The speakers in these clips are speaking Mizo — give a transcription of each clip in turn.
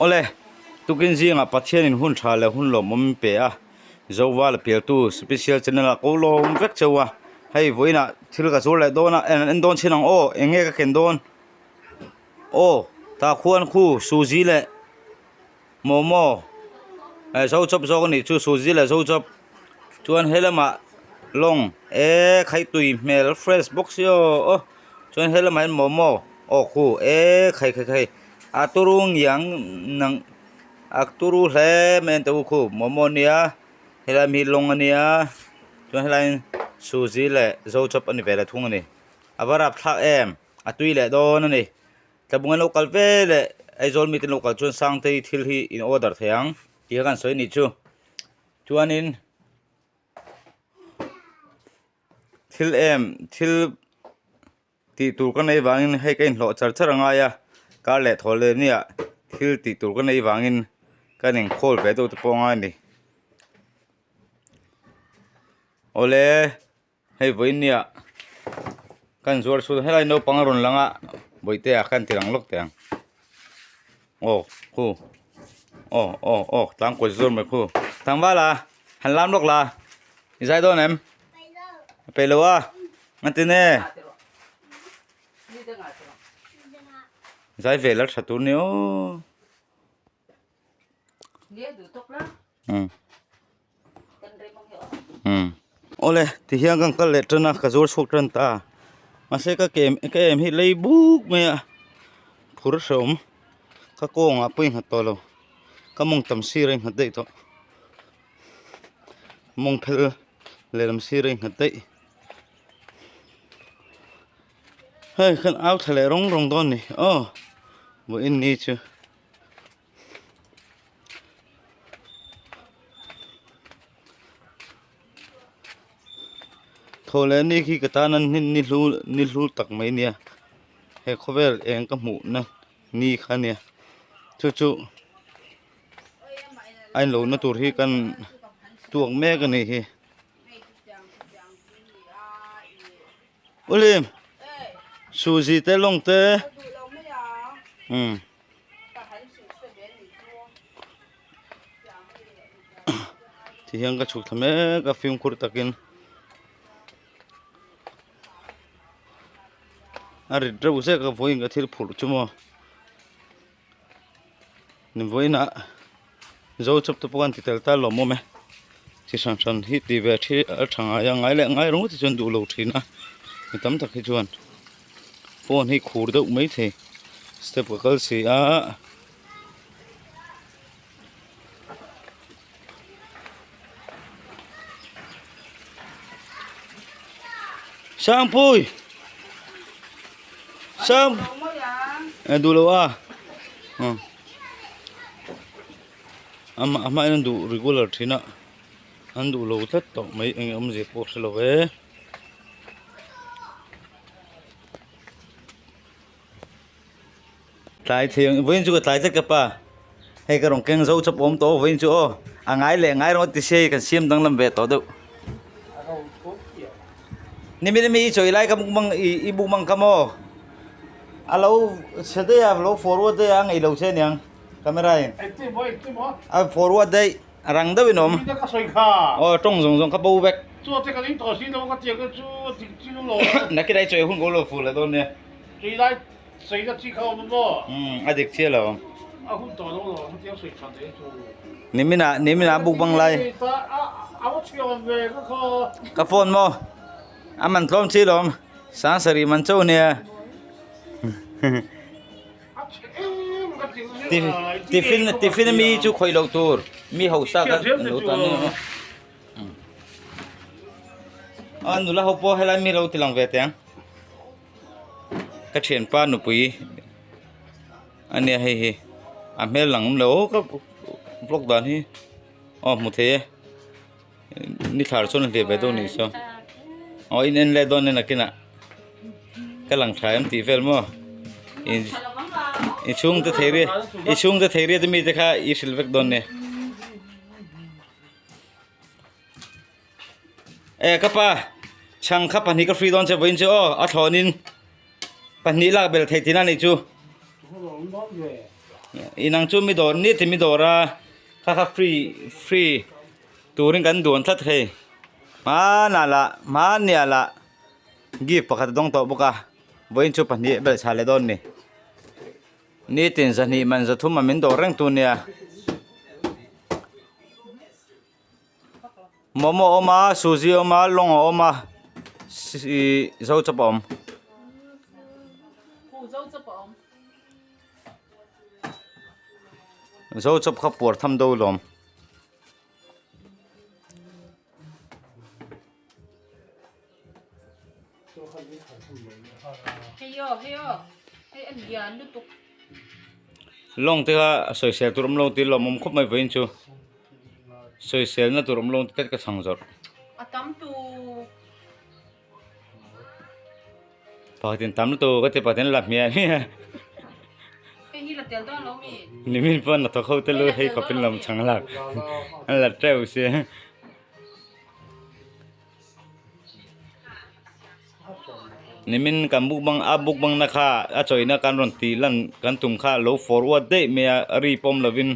Awle, tukin zingah Pathianin hun tha leh hun lawmawm min pe a, Zovala pialtu special channel ah ko lawm vek cheu a, hei vawiinah thil ka zuar leh dawn a, en en dawn chin ang aw, eng nge ka ken dawn? Aw, tah khuan khu Suzy leh Momo eh zo chawp zawk a nih chu Suzy leh zo chawp chuan he lamah lawng eh khai tui hmel fresh bawk sia aw aw chuan he lamah hian momo aw khu eh khai khai khai a turu ngiang nang a turu hle mai an ti u khu momo ania helai mi lawng ania chuan helai in Suzy leh zo chawp a ni ve leh thung a ni a va rapthlak em a tui leh dawn a ni. Tlabung an lo kal ve leh Aizawl mite an lo kal chuan Sangtei thil hi in order thei ang tih kha kan sawi a nih chu. Chuanin thil em thil tih tur ka nei vangin hei ka inhlawh char char a ngai a kar leh thaw leh nia thil tih tur ka nei vangin ka inkhawl ve deuh te pawh a ngai a ni. Awle. Hei vawiin nia kan zuar chhun helai naupang a rawn lang a bawihte ah khan tirang lawk teh ang aw khu aw aw aw tlangkawi zawr mai khu tlangval a han lam lawk la i zai dawn em a peih lo a ngati nge zai ve la tha tur ni aw. Awle tihian kan kal leh tan a ka zuar chhuak tan ta mahse ka ke ka em hi lei buk mai a phur hrehawm ka kawngah pawh a inghat tawh lo ka mawng tam sir a inghat daih tawh mawng phel lehlam sir a inghat daih hei kan au thla leh rawng rawng dawn a ni aw vawiin ni chu. Thaw leh ni khi ka tan a ni hlu ni hlu tak mai a nia he khawvel eng ka hmuh na ni kha a nia chu chu a in lo na tur hi kan tuak mek a nih hi. Ulim Suzy te lawng te umm. Ti hian ka chhuk thla mek a fimkhur takin a rit reuh zek a vawiin ka thil phurh chu maw ni vawiinah zo chawp te pawh an ti tel ta lawm awm e chi hran hran hi ti ve thi a tha ngai a ngai leh ngai ringawt hi chuan duh lo thin a mi tam tak hi chuan. Phone hi khur deuh mai thei step ka kal si a. Sangpui Sang eh duh lo a amah a hmain an duh regular thin a an duh lo tlat tawh mai eng awmzia pawh hre lo e. Tlai thei ang vawiin chu ka tlai tlat ka pa hei ka rawn keng zo chawp awm tawh vawiin chu aw a ngai leh ngai rawng ti sia kan siam danglam ve tawh deuh nimin ami i chawi lai ka buk mang i buk mang ka maw a lo chhe daih a lo forward daih a a ngaih lo che aniang camera in a forward daih. A rang deuhin a awm. Aw tawng zawng zawng kha bo vek. Nakin ai chawi hun ko lo fuh leh dawn nia. Umm a dik chiah lo. Niminah niminah buk bang lai. Ka phone maw? A man tlawm chi lawm. Sangsarih man chauh nia. Tiffin tiffin ami chu khawih loh tur mi hausa kha an lo tan ania a nula ho pawh helai mi lo ti lang ve teh ang ka thianpa nupui ania hei hi a hmel lang awm lo ka vlog dan hi aw hmu thei e ni thlar chuan a hliah ve dawn a nih saw aw in en leh dawn nen nakinah ka lang tha em tih vel maw in i chhungte thei riat i chhungte thei riat ami te kha i hrilh vek dawn nia e ka pa chhang kha pahnih ka free dawn che vawiin chu aw a thlawnin pahnih lak bel thei tihna a nih chu. Inang chu mi dawr ni ti mi dawr a kha kha free free turin kan duan tlat hei hmanah lah hmanniah lah gift pakhat a dawng tawh bawk a vawiin chu pahnih a belhchhah leh dawn a ni. Nitin zahnih man zathum a min dawr reng tu nia. Momo a awm a suji a awm a lawng a awm a ihh zo chawp a awm. Zo chawp kha puar tham do lawm. Lawng te kha sawisel tur awm lo tih lawmawm khawp mai vawiin chu sawiselna tur awm lo tih ka chhang zawrh. Pakhatin tam lutuk ka ti pakhatin la hmiah hmiah. Nimin pawh hnathawk ho te lu hei khawpin lawm chhang lak an la teuh sia. Nimin kan mukbang a mukbang na kha a chawina kan rawn tih lan kan tum kha lo forward daih mai a ri pawm lovin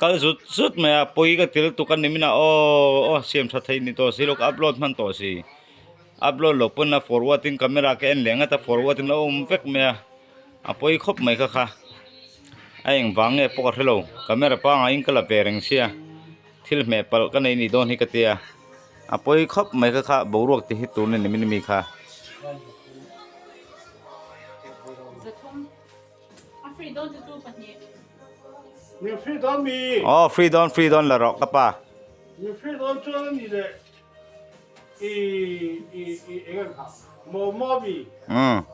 kal zut zut mai a pawi ka ti lutuk a nimin ah aw aw siam tha thei ni tawh si lo ka upload hman tawh si upload loh pawn a forward in camera ka en leh ngat a forward in a awm vek mai a a pawi khawp mai kha kha a engvang nge pawh ka hre lo camera pangngai in ka la ve reng sia. Thil hmeh palh ka nei nih dawn hi ka tia a pawi khawp mai kha kha boruak te hi tur ni ni mi kha. Aw free dawn free dawn la rawh ka pa. Umm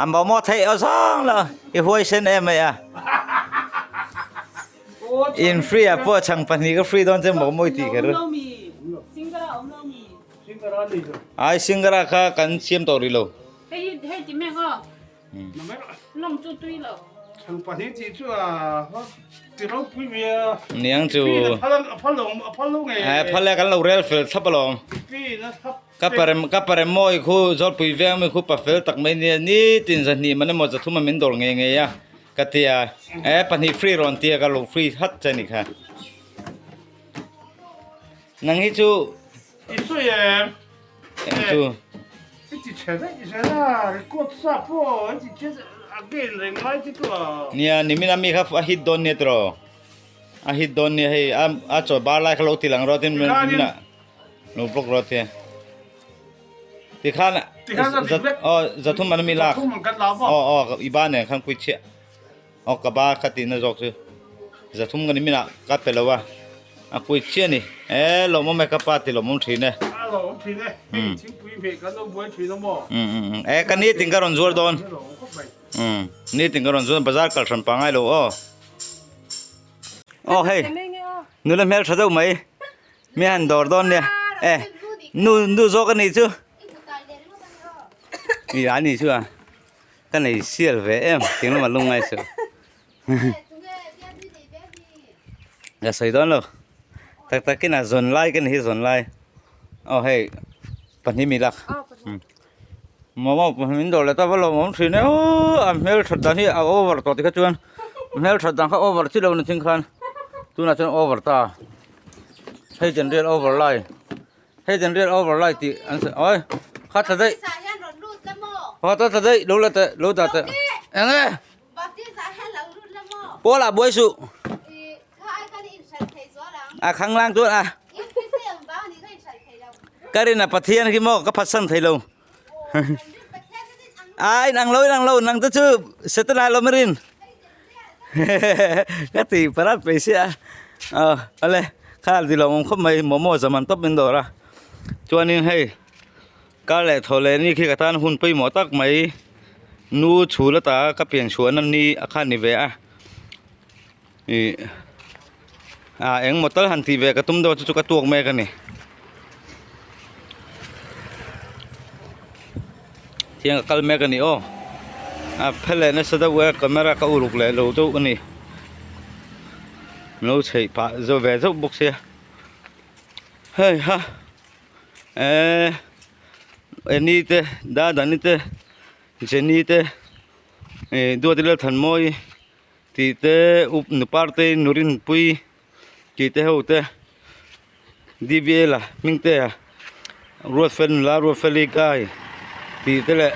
a momo theih aw zawng lo i huaisen em mai a. In free ah pawh chhang pahnih ka free dawn che momo i tih kher. Ai singara kha kan siam tawh rih lo. Niang chu phal e kan lo rel fel thlap alawm. Ka parem ka parem mawi khu zawlpui veng mi khu pa fel tak mai nia nitin zahnih man emaw zathum a min dawr ngei ngei a ka ti a e pahnih free rawn ti a ka lo free hat che ni kha nang hi chu I sawi em? Eng chu? I ti chhe daih zel a record sa pawh i ti chhe again reng lai te chu a. Nia nimin a mi kha a hit dawn nia tiraw a hit dawn nia hei a a chaw bar lai kha lo ti lang rawh tin min a. Lo block rawh tia. Tikhan aw zathum an mi lak. Aw aw i ba nen khan kui chhiah. Aw ka ba kha tihna zawk chu. Zathum ka ni minah ka pe lo a. A kui chiah ni. E lawmawm e ka pa ti lawmawm thin e. A lawmawm thin e. Hei thingpui hmeh kan lo buai thin a maw. E ka nitin ka rawn zuar dawn. Nitin ka rawn zuar bazar kal hran pangai lo aw. Aw hei nula hmel tha deuh mai. Mi han dawr dawn nia e nu nu zawk a nih chu i a nih chu a ka nei sial ve em tiang lamah lung ngai suh ka sawi dawn lo tak takin a zawn lai ka ni hi zawn lai aw hei pahnih mi lak momo min dawr leh ta va lawmawm thin e aw a hmel that dan hi a over tawh tikha chuan hmel that dan kha over chi lo ni thing khan tunah chuan over ta. Hei general over lai hei general over lai tih an sawi oi kha tla daih kha ta tla daih lo la teh lo dah teh eng e pawl ah buai suh a khang lang chuan a ka rin a pathian khi maw ka phatsan thei lo a in ang lo in ang lo nang te chu setana lo marin ka ti parat pe sia aw ale kha ti lo awm khawp mai momo zaman tawp min dawr a chuanin hei kar leh thaw leh ni khi ka tan hun pawimawh tak mai nu chhul ata ka pian chhuah na ni a khan ni ve a ih ah engmaw tal han tih ve ka tum deuh a chu chu ka tuak mek a ni thiang a kal mek a ni aw a phe leh nasa deuh e camera ka uluk leh lo deuh a ni lo chheih pah zawh ve zauh bawk sia hei ha eee Annie te Dadani te Jenny te ih Duati Lalthanmawii. Tih te up nu parte nu rinpui tih te ho te D_V_A la hming te a Ruatfel nula Ruatfeli guy tih te leh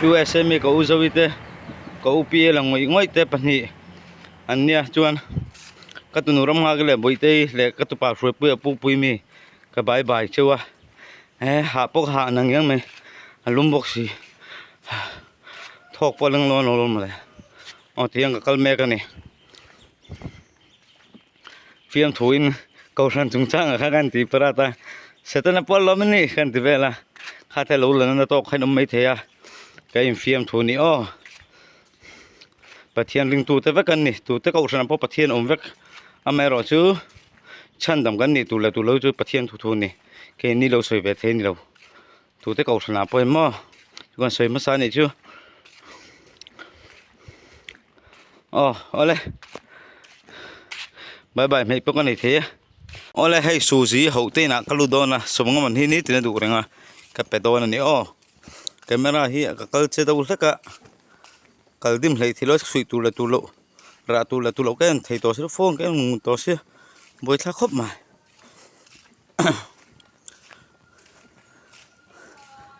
U_S_M_A ka u Zoe te ka u P_A la ngawih ngawih te pahnih an nia chuan ka tunu ram nghak leh Bawihte leh ka tupa hruaipui a pukpui mi ka bai bai cheu a he hah pawh ka hah nang ngiang mai a lum bawk si. Thawk pawh leng lo a lo mawle aw tiang ka kal mek a ni fiamthuin kohhran chungchangah khan kan tih parat a setana pawh a lawm a ni kan ti vel a kha te lo la nana tawk kha in awm maithei a ka infiamthu ni aw Pathian ringtute vek an ni tute kohhranah pawh Pathian awm vek amaherawh chu chhandam kan nih tur leh tur lo chu Pathian thu thu a ni keini lo sawi ve thei a ni lo. Tute kohhran ah pawh maw chuan sawi hmasa anih chu aw awle bye bye hmeih pawh ka nei thei e awle hei suzi ho te inah ka lut dawn a sawmnga man hi nitin a duh reng a ka pe dawn a ni aw camera hi ka kal che deuh hlek a kal dim hleih thil a suih tur leh tur loh rah tur leh tur loh ka en thei tawh sia phone ka en ngun tawh sia buaithlak khawp mai.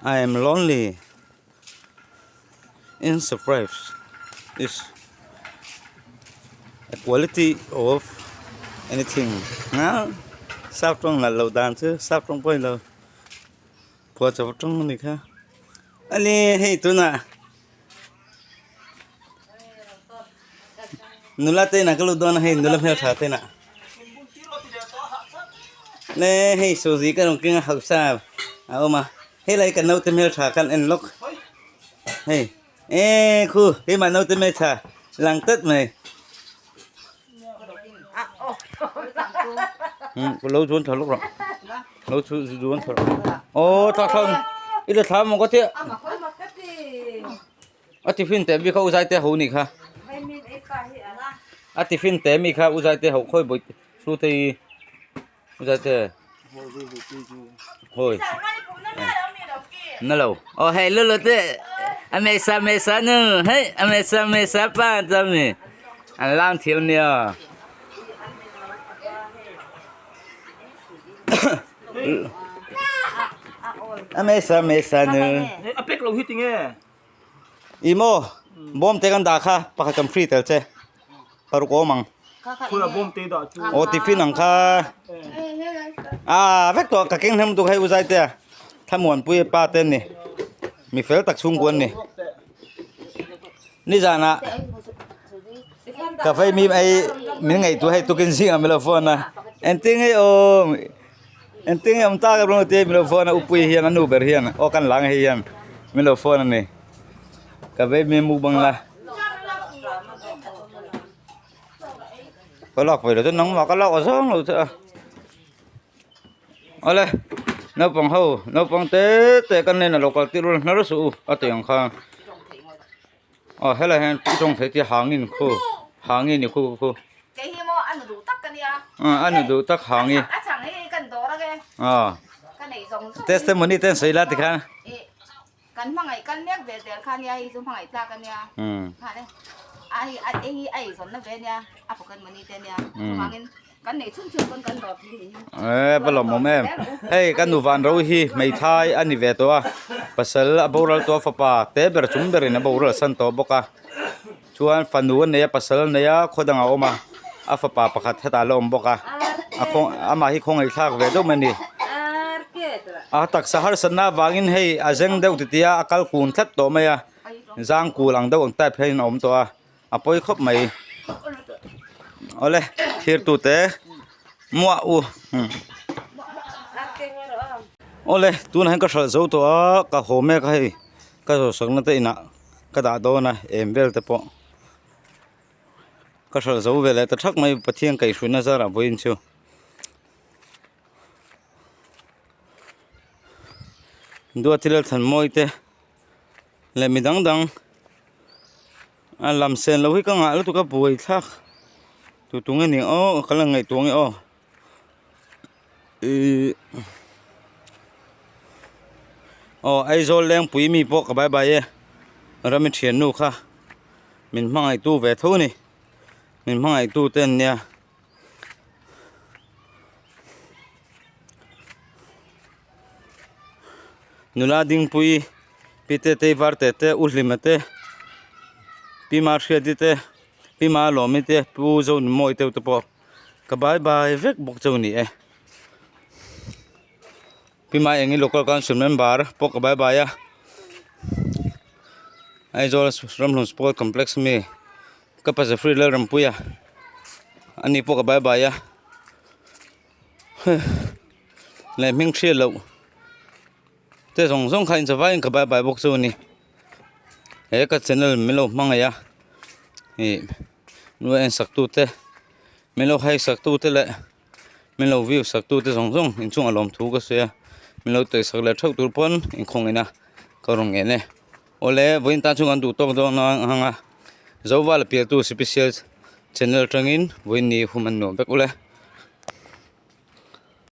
I am lonely in surprise is a quality of anything ah sap tawng nalh loh dan chu sap tawng pawh a ni lo phuah chawp tawng a ni kha a ni hei tunah nula te inah ka lut dawn a hei nula hmeltha te inah le hei suzi ka rawn keng a hausa a awm a helai ka naute hmeltha khan en lawk hei eh khu keimah naute hmeltha lang tlat mai lo chuan tha lawk rawh lo chu chuan tha rawh aw thla thla i la thla maw ka tia a tiffin te mi kha u zai te ho ni kha a tiffin te mi kha u zai te ho khawi bawi hlu te i u zai te hawi na lo aw hei lu lu te a mesa mesa nu hei a mesa mesa pa chami an lang thiam nia a mesa mesa nu a pek lo hi tinge i maw bawm te kan dah kha pakhat kan free tel che paruk awm ang Khula bawm te dah chu. Aw tiffin ang kha. Ah vek tawh ka keng hnem tuk hei u zai te a. Thlamuanpui pa te an ni. Mi fel tak chhungkua an ni. Nizanah ka vei mi ei min ngaihtuah hei tukin zingah min lo phone a. Engtin nge awm engtin nge awm tak a ti min lo phone a upui hian a nu ber hian aw kan lang hei hian min lo phone a ni. Ka vei mi mukbang la. Ka lak ve lo chu nangmah ka lak aw zawng lo che a awle naupang ho naupang te te kan nen a lo kal tir ula hnar suh u a tih ang khan aw helai hian pi tawng thei te hangin khu hangin ni khu khu a nu duh tak hangi aw testimony te an sawi la tikhan. Kan hmangaih kal mek ve zel kha nia hei chu hmangaih tlak a nia kha le a hei a hei hi a eizawnna ve nia a pocket money te nia chuvangin kan neih chhun chhun pawn kan dawr thin nih hi e va lawmawm em hei ka nu van ro hi hmeithai a ni ve tawh a pasal a boral tawh a fapa te ber chung berin a boral san tawh bawk a chuan fanu a nei a pasal a nei a khaw dangah a awm a a fapa pakhat hetah a la awm bawk a a khaw amah hi khawngaihthlak ve deuh mai a ni a taksa harsatna avangin hei a zeng deuh ti tia a kal kun tlat tawh mai a zang kul ang deuh ang type hian a awm tawh a a pawi khawp mai awle thlir tute muah u awle tunah hian ka hralh zo tawh a ka haw mek a hei ka zawhsakna te inah. Ka dah dawn a em vel te pawh ka hralh zo ve leh ta thak mai Pathian kaihhruina zarah vawiin chu Duati Lalthanmawi te leh mi dang dang a lam sen loh hi ka ngah lutuk a buai thlak tu tu nge ni aw ka la ngaihtuah nge aw. Ihh aw Aizawl Lengpui mi pawh ka bye bye e rami thiannu kha. Min hmangaihtu ve tho a ni. Min hmangaihtu te an nia. Nula Dingpui Pi Tetei Varte te U Hlima te Pi Mahriati te Pi Malawmi te Pu Zonunmawii te pawh ka bye bye vek bawk chu a ni e. Pi Maengi Local Council member pawh ka bye bye a Aizawl Ramhlun Sport Complex ami ka pa Zephyr Lalrampuia ani pawh ka bye bye a leh hming hriat loh te zawng zawng kha inchawhvaiin ka bye bye bawk chu a ni he ka channel min lo hmangaih a ih min lo en sak tu te min lo haisak tu te leh. Min lo view sak tu te zawng zawng inchungah lawmthu ka sawi a min lo tawih sak leh theuh tur pawn inkhawngin a ka rawn ngen e awle vawiin tan chu kan duh tawk dawn ang a Zovala pialtu special channel atangin vawiin ni hum an nuam vek ule.